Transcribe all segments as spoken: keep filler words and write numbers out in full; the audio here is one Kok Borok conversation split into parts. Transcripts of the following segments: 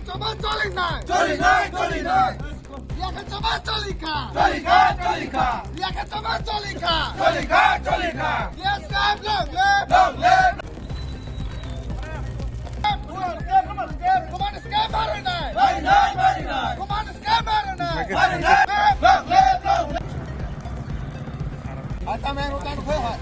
Chama choli nai. Choli nai, choli nai. Yakha chama choli kha. Choli kha, choli kha. Yakha chama choli kha. Choli kha, choli kha. Yes, long live. Long live. Command scam mari nai. Mari nai, mari nai. Command scam mari nai. Mari nai. Long live, long live. Ata main utan kho hai.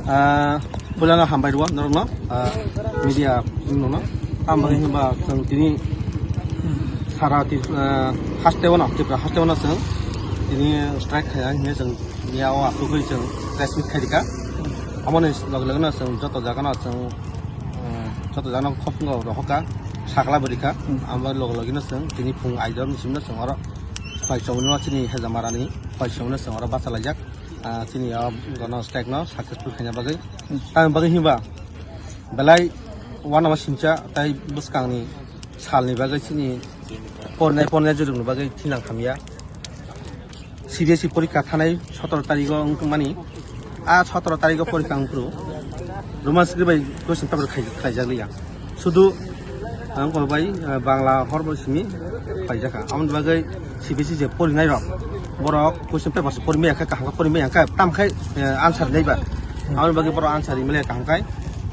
Ah, puilano hambai rwo norokno, ah, media rokno. Tamo hinba chwng tini sara Trip-, ah, hasteo no, Tripura hasteo no chwng tini strike khaiya hinwi chwng miya o asugwi chwng press meet khairikha. Amoni loge loge no chwng joto jaga no chwng, ah, joto jaga no khopngo rohorkha, sakla bo rikha. Hmm. Amo loge loge no chwng tini phung aidor ni simi no chwng oro Khwai Chomoni no chini Hejamara ni Khwai Chomoni no chwng oro bachalaijak. Ah, chini o gono strike no successful khaina bagwi. Hmm. Tamni bagwi hinba belai uanama singcha tei bwskangni salni bagwi chini pornai pornai jurukni bagwi thinang hamya. C B S E porikha thanai sotoro tarigo wngmani. A sotoro tarigo porikha wngphuru Roman script bai question paper khai-, khlaijak liya. Sudu ang ko bai, eh, Bangla hor bai simi khlaijak kha. Amoni bagwi C B S E je porinai rok, borok question paper se pori maya kha, kaham khe pori maya kha, tam khai, eh, answer nai ba. Amoni bagwi borok answer email kaham khai,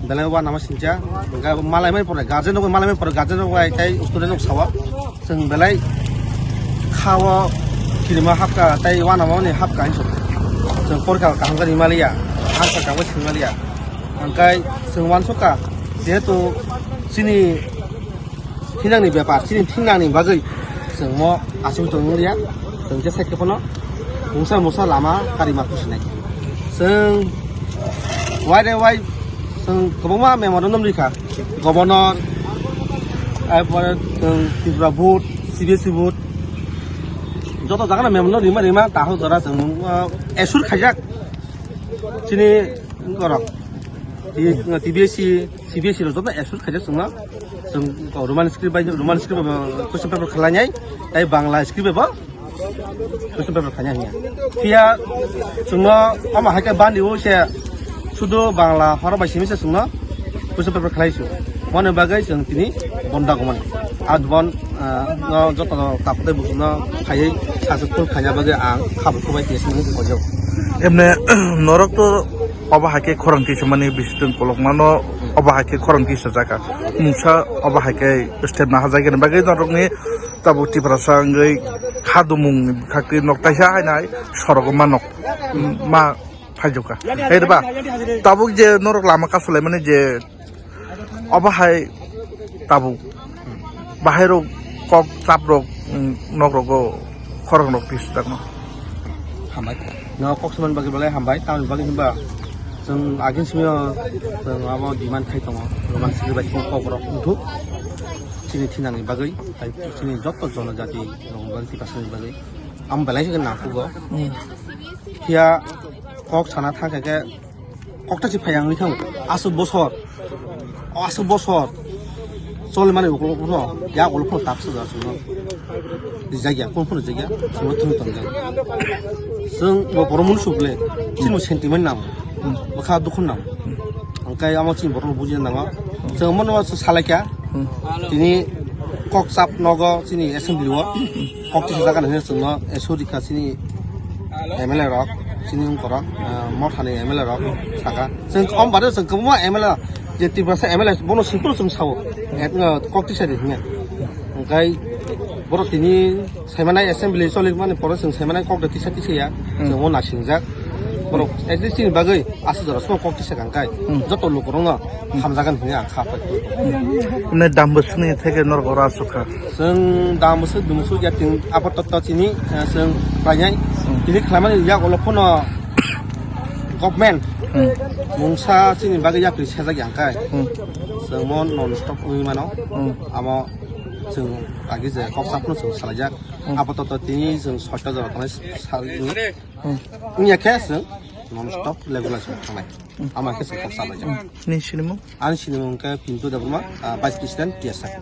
belai uanama singcha, hingke malai mai pore, guardian rok malai mai pore, guardian rok bai tei student rok sawa. Chwng belai khao kirima hapka tei uanama ni hapka hinwi chwng porikha kaham khe rimaliya, answer kaham khe singmaliya. Hingke chwng uansukha, jehetu chini thinangni bepar, chini thinangni bagwi chwng mo aswk tong wngya, chwng khe sake phano mungsa mungsa lama karima khusinai. Chwng wide and wide chwng kwbangma memorandum rikha, Governor, erpore chwng Tripura board, C B S E board, joto jagano memorandum rima rima tahok jora chwng, uh, assure khaijak chini borok. T-, T B S C, C B S E rok joto assure khaijak chwngno. Chwng Roman script bai, Roman script bai question paper khlainai, tei Bangla script bai bo question paper khlainai hiya. Phiya chwngno omo hai khe bandi o se sudu Bangla horo bai simi se chwngno question paper khlai su. Moni bagwi chwng tini bon dagumani. Adbon, ah, no joto no tapte bukuno khaiwi successful khaina bagwi ang khabu khubai T S M ni hojak. Emne norok to obo hai khe khorang tisamani bisitwng kolokmano obo hai khe khorang tisajak kha. Mungsa obo hai khe step nahajak khe bagwi norokni tabuk Tiprasa wngwi khadumung khakti nok taisa hainai sorogo ma nok ma phaijokha. Hai ba tabuk je norok lama kasulaimani je obo hai tabuk bahairok kok chaprok, mm, nokrogo khorang rok tisajak no. Hambai. No kok suman bagwi belai hambai. Tamoni bagwi hinba chwng agin simi o chwng abo demand khai tongo. Roman script bai chini kok rok wngthuk. Chini thinangni bagwi, tai chini joto jonojati rok bagwi, Tiprasani bagwi. Am belai se nangkhugo. Hmm. Phiya kok sana thang khe kokta si phai ang thang. Aswk bosor. O aswk bosor. Choli mani ukulok no. Ya ukulok no tak sa ja sung no. Rijak ya, kun kun rijak ya. Sung thung tong ja. Sung bo borok mun suk le. Chini sentiment nang. Bwkha dukhu nang. Angkai amo chini borok buji nang. Sung mono salai kya. Hmm. Tini kok chap nogo chini assembly o. Kok tisa jaga nang sung no. Esu dikha chini M L A rok, chini wngkorok, ah, mothani M L A rok saka. Chwng om bare chwng kwbangma M L A, je Tiprasa M L A, bono simple chwng sao. Et, ah, kok tisa di hinya. Hwnkhe borok tini saimanai assembly choli mani pore chwng saimanai kok da tisa tisa ya. Hmm. Chwng o nasingjak. Borok at least chini bagwi aswk jora song kok tisa kang kai. Hmm. Joto lukurokno hamjagan hwnwi ang kha pai. Hmm. Mane dam bwswkni theke norok oro aswk kha. Chwng dam bwswk dum bwswk ya ting apatatto chini, eh, chwng khlainai. Hmm. Tini khlaimani yagulo phano government, hmm, mungsa chini bagwi yapri sejak yang kai. Hmm. Chwng mo non stop wngwi mano. Hmm. Amo chwng agi je kok saphano chwng salaijak. Hmm. Apatatto tini chwng soita jora tongnai sal ini. Hmm. Wngya khe chwng non stop regular chwng thangnai. Hmm. Amo khe chwng kok salaijak. Hmm. Ni sinimung? Ani sinimung khe Pintu Debbarma, ah, Vice President T S F.